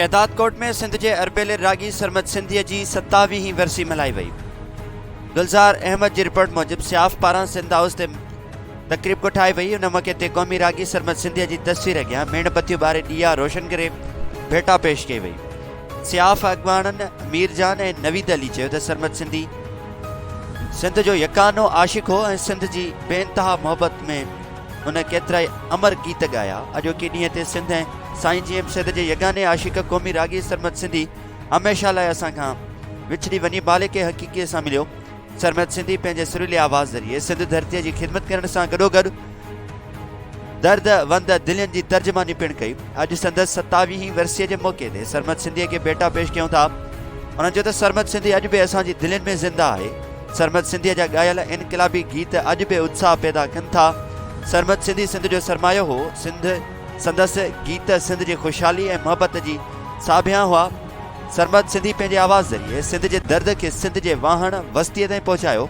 شهدادڪوٽ ۾ سنڌ جي اربيلي راڳي سرمد سنڌيء جي ستاويهين ورسي ملهائي وئي. گلزار احمد جي رپورٽ موجب سياف پاران سنڌ هائوس تي تقريب ڪوٺائي وئي. ان موقعي تي قومي راڳي سرمد سنڌيء جي تصوير اڳيان ميڻ بتيون ٻاري ڏيئا روشن ڪري ڀيٽا پيش ڪئي وئي. سياف اڳواڻن مير جان ۽ نويد علي چيو ته سرمد سنڌي سنڌ جو يڪانو عاشق هو ۽ سنڌ جي بي انتها محبت ۾ هن ڪيترائي امر گيت ڳايا. اڄوڪي ڏينهن تي سنڌ ۽ سائين جي ايم سيد جي يگاني عاشق قومي راڳي سرمد سنڌي هميشه لاء اسان کان وڇڙي وڃي مالڪ حقيقي سان مليو. سرمد سنڌي پنهنجي سريلي آواز ذريعي سنڌ ڌرتيء جي خدمت ڪرڻ سان گڏوگڏ درد وند دلين جي ترجماني پڻ ڪئي. اڄ سندس ستاويهين ورسيء جي موقعي تي سرمد سنڌيء کي ڀيٽا پيش ڪيون ٿا. هنن چيو ته سرمد سنڌي اڄ به اسان جي دلين ۾ زنده آهي. سرمد سنڌيء جا ڳايل انقلابي گيت اڄ به اتساهه پيدا ڪن ٿا. سرمد سنڌي سنڌ جو سرمايو هو. سنڌ سندس گيت سنڌ جي خوشحالي ۽ محبت جي ساڀيان هئا. سرمد سنڌي پنهنجي آواز ذريعي سنڌ جي درد کي سنڌ جي واهڻ وستيء تائين پهچايو.